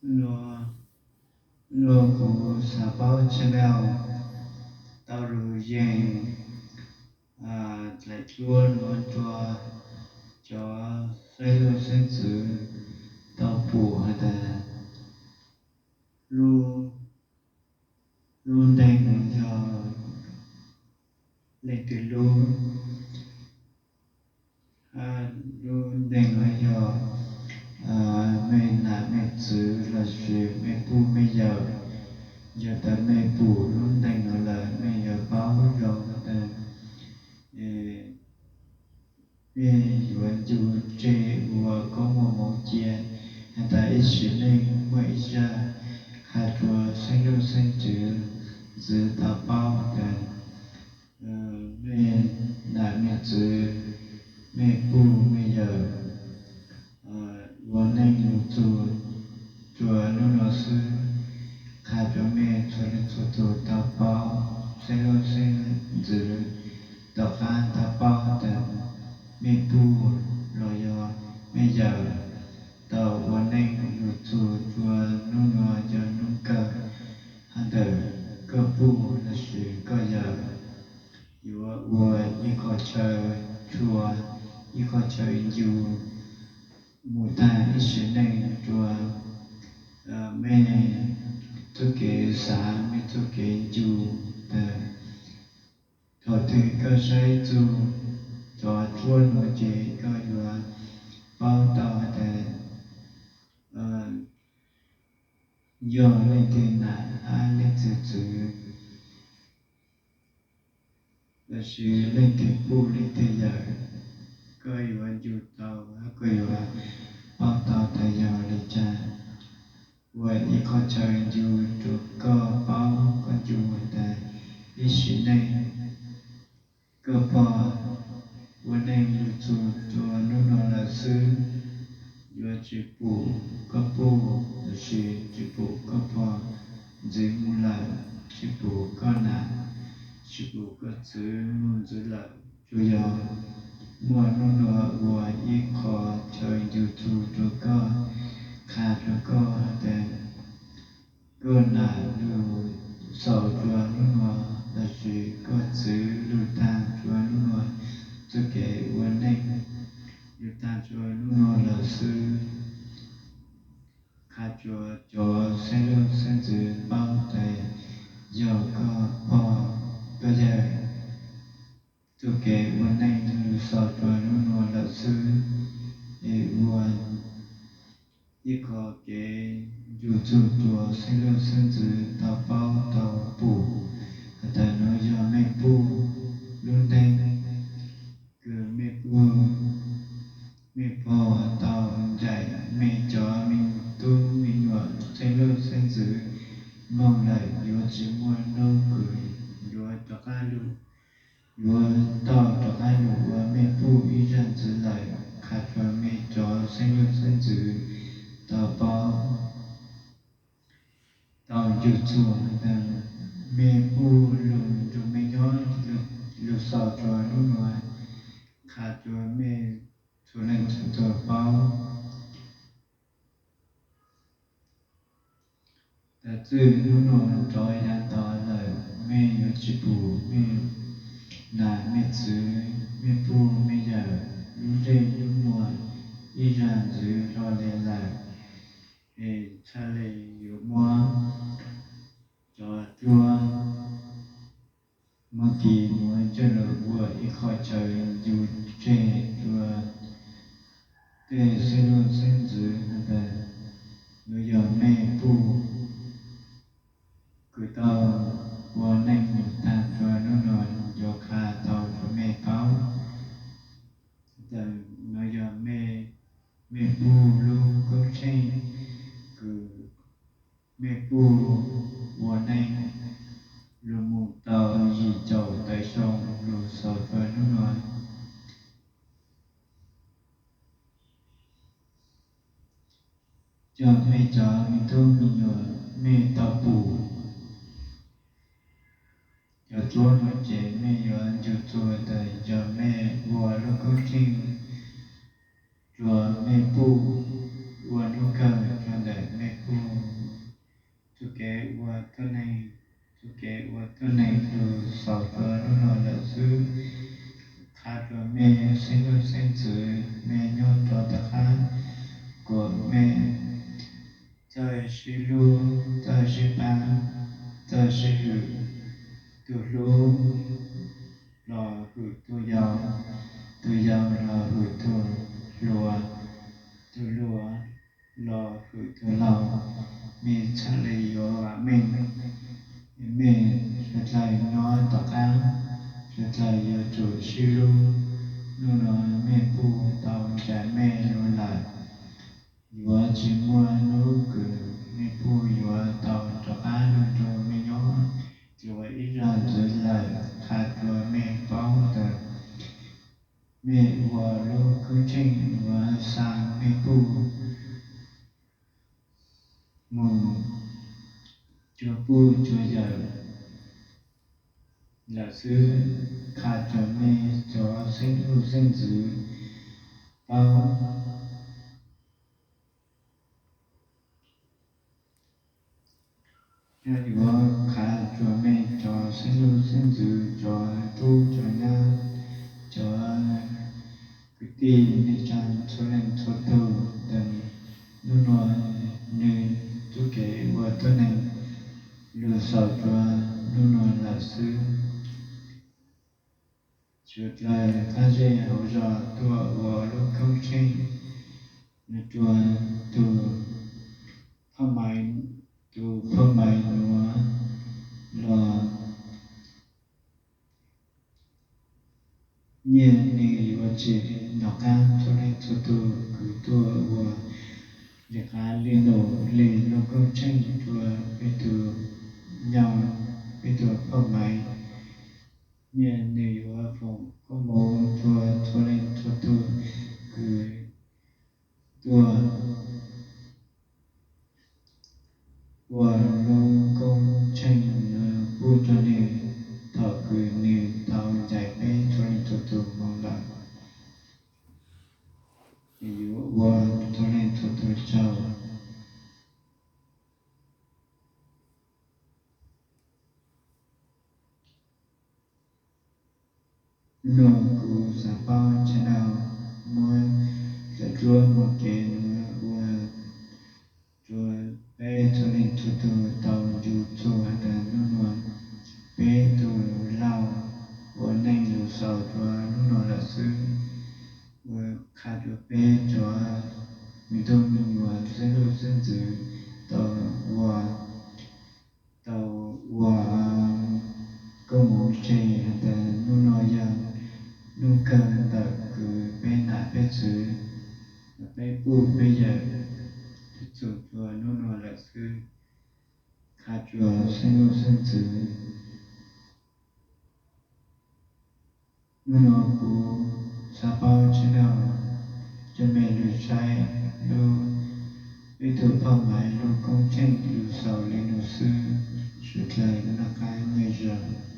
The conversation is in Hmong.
Nub nua, nub nua kuv Xav Paub channel tau lug yees daim duab nuav rua cov xeeb leej xeeb ntxwv tau pum has tas lub, lub ntees nuav yog leej twg lub. Lub ntees nuav yog mej nam mej txwv lossis mej puj mej yawm. Yog tas mej pum lub ntees nuav lawm mej yuav paub zoo has tas mej yuav ncu tseg ua koob ua moov cia. Has tas ib sim neej muaj ib zaj qha rua xeeb leej xeeb ntxwv, ntxwv tau paub tas mej nam mej txwv, mej puj mej yawm ua neej lug txug rua nub nua xwb. Qha rua mej txhua leej txhua tug tau paub, xeeb leej xeeb ntxwv tom qaab tau paub tas mej puj los yog mej yawm tau ua neej lug txug rua nub nua yog nub kawg. Has tas koj puj lossis koj yawm yuav ua ib qho chaw tshua, ib qho chaw ncu mus taag ib sim neej rua mej txuj kev xav, mej txuj kev ncu tas thaum twg koj saib txug cov duab nuav ces koj yuav paub tau has tas yog leej twg nam hab leej twg txwv, lossis leej twg puj leej twg yawm. Koj yuav ncu tau hab koj yuav paub tau tas yog le caag, ua ib qho chaw ncu rua koj paub koj ncu has tas ib sim neej koj pog ua neej lug txug rua nub nua lawm xwb, yuav tsi pum koj puj lossis tsi pum koj pog ntxwv mus lawm, tsi pum koj nam, tsi pum koj txwv mus ntxwv lawm. Tsuas yog muaj nub nua ua ib qho chaw ncu txug rua koj, qha rua koj has tas koj nam lug xaus rua nub nua lossis koj txwv lug taag rua nub nua txuj kev ua neej lug taag rua nub nua lawm xwb. Qha rua cov xeeb leej xeeb ntxwv paub tas yog koj pog koj yawg txuj kev ua neej lug xaus rua nub nua lawm xwb, es ua ib qho kev ncu txug rua xeeb leej xeeb ntxwv tau paub tau pum has tas nuav yog mej puj lub ntees kws mej puj mej pog tau ncaim mej cov me tub me nyuam xeeb leej xeeb ntxwv moog lawm, yuav tsi muaj nub kws yuav rov qaab lug, yuav tau rov qaab lug ua mej puj ib zag ntxiv lawm. Qha rua mej cov xeeb leej xeeb ntxwv tau paub tau ncu txug tas mej puj lug nrug mej nyob lug xaus rua nub nua, qha rua mej txhua leej txhua tug paub tas txij nub nua rov yav tas lawm mej yuav tsi pum mej nam mej txwv mej puj mej yawm lub ntsej lub muag ib zag ntxiv hlo le lawm, es txhaj le yuav muab cov duab moog kis nuav coj lug ua ib qho chaw ncu tseg rua tej xeeb leej xeeb ntxwv has tas nuav yog mej puj kws tau ua neej lug taag rua nub nua, yuav qha tau rua mej paub tas nuav yog mej puj lub koob tsheej kws mej puj ua neej lug mus tau yim caum tawm xyoo lug xaus rua nub nua. Cov mej cov me tub me nyuam mej tau pum cov duab nuav ces mej yuav ncu txug tas yog mej ua lub koob tsheej rua mej puj ua nub kawg rua ntawm mej puj tuab neeg lug xaus rua nub nua lawm xwb. Qha rua mej xeeb leej xeeb ntxwv, mej nyob rua tom qab kuas mej txawj sib hlub, txawj sib pab, txawj sib hwm. Tug hlub los hwm tug yau, tug yau los hwm tug hluas, tug hluas los hwm tug laug. Mej txhaj le yuav vam meej, mej suav dlawg nyob tom qab, suav dlawg yuav tsum sib hlub. Nub nua mej puj tau ncaim mej lug lawm, yuav tsi muaj nub kws mej puj yuav tau rov qab lug nrug mej nyob dlua ib zaug ntxiv lawm. Qha rua mej paub tas mej ua lub koob tsheej yuav xa mej puj moog cuag puj cuag yawm lawm xwb. Qha rua mej cov xeeb leej xeeb ntxwv paub. Nyob yuav qha rua mej cov xeeb leej xeeb ntxwv, cov tub cov nyab, cov kwv tij neej tsaa txhua leej txhua tug tas nub nua nwg tub kev ua tuab neeg lug xaus rua nub nua lawm xwb. Suav dlawg qaab zej hauv zog tuaj ua lub koob tsheej nuav rua tug phauj Maiv, tug phauj Maiv nuav los nyiaj nwg yuav tsi nov qaab txhua leej txhua tug kws tuaj ua le qaav le num le lub koob tsheej rua peb tug nyaug, peb tug phauj Maiv. Nyiaj nwg yuav foom koob moov rua txhua leej txhua tug kws tuaj ua lub koob tsheej nuav pub rua nwg thaum kws nwg tau ncaim peb txhua leej txhua tug moog lawm. Nwg yuav ua txhua leej txhua tug tsaug. Nub nua kuv Xav Paub channel muab txhua duab muaj kev nuav ua rua peb txhua leej txhua tug tau ncu txug has tas nub nua peb tug laug ua neej lug xaus rua nub nua lawm xwb. Ua qha rua peb cov me tub me nyuam xeeb leej xeeb ntxwv tau ua, tau ua koob moov tseg has tas nub nua yog nub kawg ntawm kws peb nam peb txwv, peb puj peb yawm txug rua nub nua lawm xwb. Qha rua xeeb leej xeeb ntxwv, nub nua kuv Xav Paub channel coj mej lug saib lub, peb tug phauj Maiv lub koob tsheej lug xaus le nub xwb. Suav dlawg noj qaab nyob zoo.